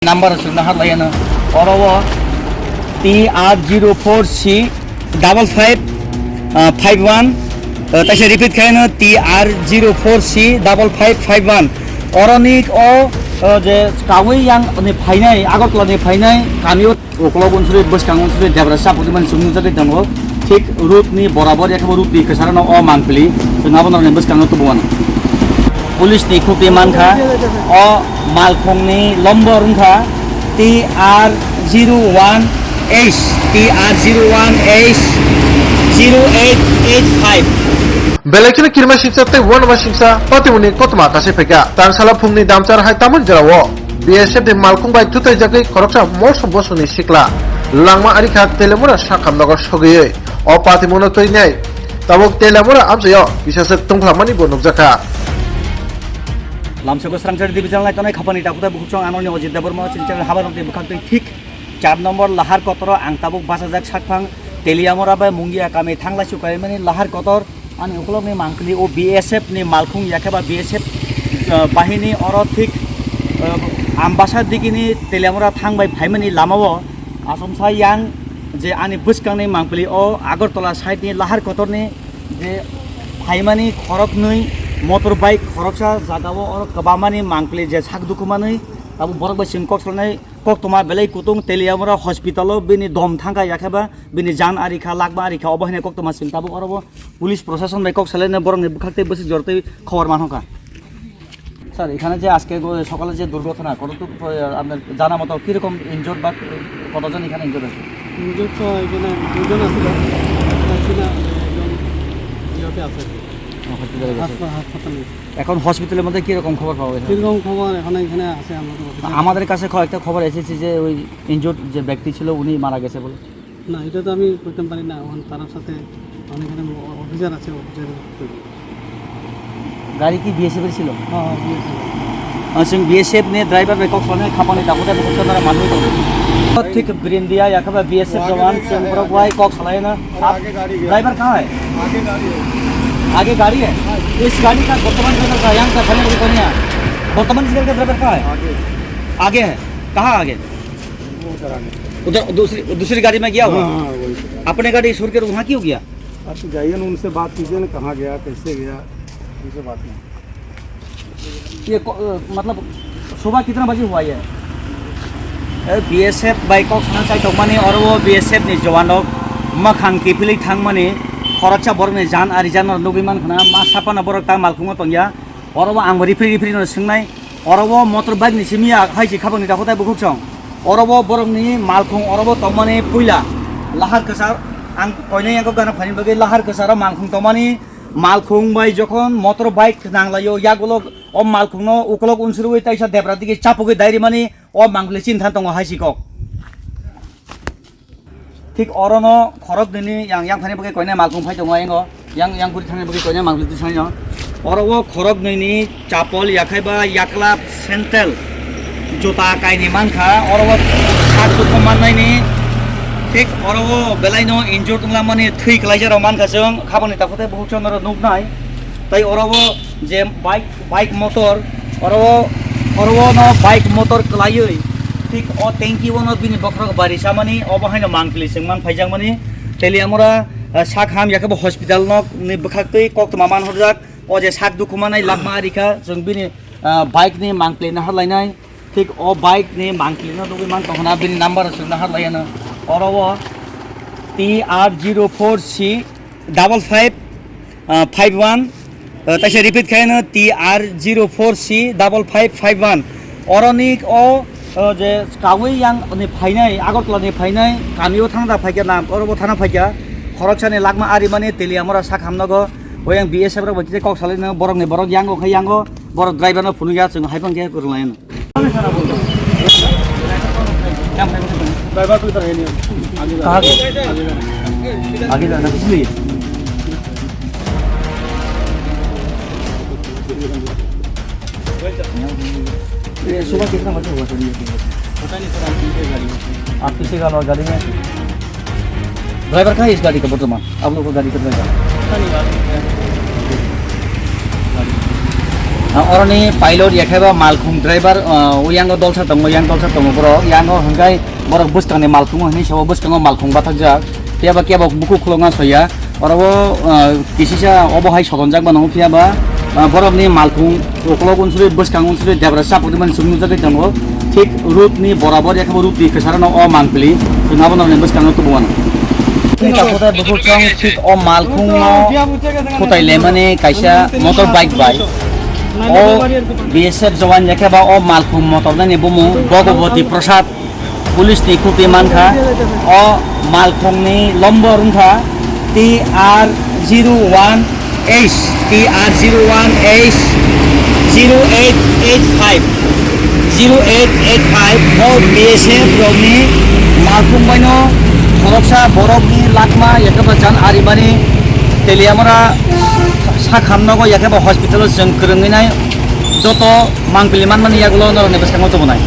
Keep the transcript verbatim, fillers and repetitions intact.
Number chwngno ha lai ano. Oro o T R zero four C double five five one, taisa repeat khai ano, T R zero four C double five five one. Oroni o, o je kawi yang ni phainai, Agartala ni phainai, kami o ukolog unsuri, bwskang unsuri, debra chapudi mani chwng nukjagwi tongo. Thik road ni borabor, yakhe bo road ni kwcharo no o mangpili, chwng abono ni bwskango tubu mano. Police ni khukti mankha, o malkhung ni lombor wngkha T R zero one H, T R zero one H zero eight eight five. Belai kheno kirima singsa tei wanama singsa patimuni koktwma kasai phaikha. Tangsala phungni damchar hai tamoni jorao B S F ni malkhung bai thutaijagwi khoroksa moso bosongni sikla langma arikha Teliamura sakham nogo sogwiwi. O patimungno twinai tabuk Teliamura amchaio kisaswk tongphlamani bo nukjakha. Lamsoko Srangchari division lai tonai khapani takutai bukhukchong anoni Ojit Debbarma o chini channel habarokni bwkhaktwi thik char nombor Lahar Kotoro ang tabuk bachajak sakphang Teliamura bai Mungia kami thanglai sukaimani Lahar Kotor. Ani ukulokni mangpili o B S F ni malkhung yakhe ba B S F, ah, bahini oro thik, ah, Ambasa digini Teliamura thang bai phaimani lamao achomsa yang je ani bwskangni mangpili o Agartala side ni Lahar Kotorni je phaimani khoroknwi motor bike khoroksa jagao oro kwbamani mangpili je sak dukhumanwi abo borok bai chwng kok salnai koktwma belai kutung Teliamura hospital o bini dom thangkha yakhe ba bini jan arikha, lakma arikha, obo haino koktwma chwng tabuk oro bo Police prosason bai kok salaina borokni bwkhak tei bwswk jora tei khobor manhoka. Sir, এখানে যে আজকে গো-, সকালে যে দুর্ঘটনা, কতটুকু, আহ, আপনার জানা মতো কিরকম ইনজুর্ড বা কতজন এখানে ইনজুর্ড হয়েছে? ইনজুর্ড তো এখানে দুজন আছিল, একটা ছিল, একজন ইয়েতে আছে আর কি। ও, হসপিটালে গেছে। হাসপা-, হাসপাতালে গেছে। এখন হসপিটালের মধ্যে কিরকম খবর পাওয়া গেছে? কিরকম খবর এখন এখানে আছে আমাদের অফিসে। আমাদের কাছে কয়েকটা খবর এসেছে যে ওই ইনজুর্ড যে ব্যক্তি ছিল উনি মারা গেছে বলে। না, এটা তো আমি করতে পারি না, এখন তার সাথে অনেক এখানে অফিসার আছে, অফিসার। গাড়ি কি বিএসএফ এর ছিল? হ্যাঁ, হ্যাঁ, BSF. Chwng B S F ni driver bai kok salai khapangni takhuk tei bukhuk chondra manwi tongo. Thik brindia yakhe ba B S F jawan chwng borok bai kok salai na. आप, आगे गाड़ी गया। ड्राइवर कहाँ है? आगे गाड़ी है। आगे गाड़ी है? इस गाड़ी का वर्तमान ड्राइवर का यहाँ का खड़े होकर कौन है? वर्तमान इस गाड़ी का ड्राइवर कहाँ है? आगे। आगे है? कहाँ आगे? वो उधर आगे। उधर दूसरी, दूसरी गाड़ी में गया हुआ? हाँ, हाँ, वही। अपने गाड़ी छोड़ के वहाँ क्यों गया? आप तो जाइए ना, उनसे बात कीजिए ना, कहाँ गया, कैसे गया, उनसे बात नहीं। ये को-, अ, मतलब, सुबह कितना बजे हुआ ये? B S F bai kok sana chai tongmani oro o B S F ni jawan rok makhang kiphilwi thangmani khoroksa borok ni jan ari jan rok nugwi mankha na ma sapano borok ta malkhungo tongya. Oro o ang bo rifri rifri no swngnai. Oro o motor bike ni simi ya hai si khapang ni takhuk tei bukhuk song. Oro o borok ni malkhung oro o tongmani puila lahar kwchar ang koinai yago gana phaini bagwi lahar kwcharo malkhung tongmani malkhung bai jokhon motor bike nanglaio yagulo o malkhung no ukolok unsuriwi taisa debra digi chapugwi dairimani o mangpili chini than tongo hai si kok. Thik orono khorok nini yang, yang thani bagwi koinai malkhung phai tongo, yang, yang guri thani bagwi koinai malkhung twi sanino. Oro o khorok nini chapol yakhai ba yakla sandal juta kaini mankha, oro o sak dukhu mannaini thik oro o belaino injured wnglamani thwi kwlaijak rok mankha chwng, khabangni takhuk tei bukhuk chondro nuknai. Tai oro o je bike, bike motor, oro o, oro o no bike motor kwlaiwi thik o tanki o no bini bokhorok bari chamani, obo haino mangpili chwng man phaijakmani. Teliamura, ah, sak ham yakhe bo hospital nok ni bwkhak twi koktwma man horjak. O je sak dukhu manai lakma arikha chwng bini, ah, bike ni mangpili nahar lainai. Thik o bike ni mangpili no nugwi man tongkha na bini number chwng nahar lainai. Oro o T R zero four C double five, ah, five one, ah, taisa repeat khai no T R zero four C double five five one. Oroni o, o je kawi yang ni phainai, Agartala ni phainai, kami o thang da phaikha na, oro bo thana phaikha. Khoroksa ni lakma ari mani Teliamura sak hamnogo, o yang B S F rok bai kisa kok salai no, borok ni borok yango khai yango, borok driver no phunukya chwng hai phang khe kwrwng lai no. Driver को इधर है नहीं। आगे जा। कहाँ गए? आगे जा। आगे जाना, किस लिए? ये सुबह कितना बजे हुआ सर ये? पता नहीं सर, हम पीछे गाड़ी में थे। आप पीछे का गाड़ी में? ड्राइवर कहाँ है इस गाड़ी का वर्तमान? आप लोग को गाड़ी का ड्राइवर? पता नहीं, गाड़ी में है। गाड़ी। Ah, oroni pilot yakheba malkhung driver, ah, uyango dolsa tongo, yang dolsa tongo borok. Yango hwnkhe borok bwskangni malkhungo hinwi sabo bwskango malkhung bathakjak. Phiya ba kebo bukhuk khulokna soya. Oro o, ah, kisisa obo hai sotonjak mano phiya ba, ah, borokni malkhung uklok unsuri bwskang unsuri debra chapukdi mani chwng nukjagwi tongo. Thik road ni borabor yakhebo road ni kwcharo no o mangpili chwng abono ni bwskango tubu mano. Thik o malkhung no khutai lemani kaisa motor bike bai o B S F jawan yakheba o malkhung motor nani bumung Bhagavati Prasad. Police ni khukti mankha, o malkhungni lombor wngkha T R zero one H, T R zero one H zero eight eight five, zero eight eight five, o B S F rokni malkhung baino khoroksa borokni lakma yakheba jan arimani Teliamura sakhamnogo yakheba hospital o chwng kwrwngwi nai joto mangpili manmani yagulo norokni bwskango tubunai.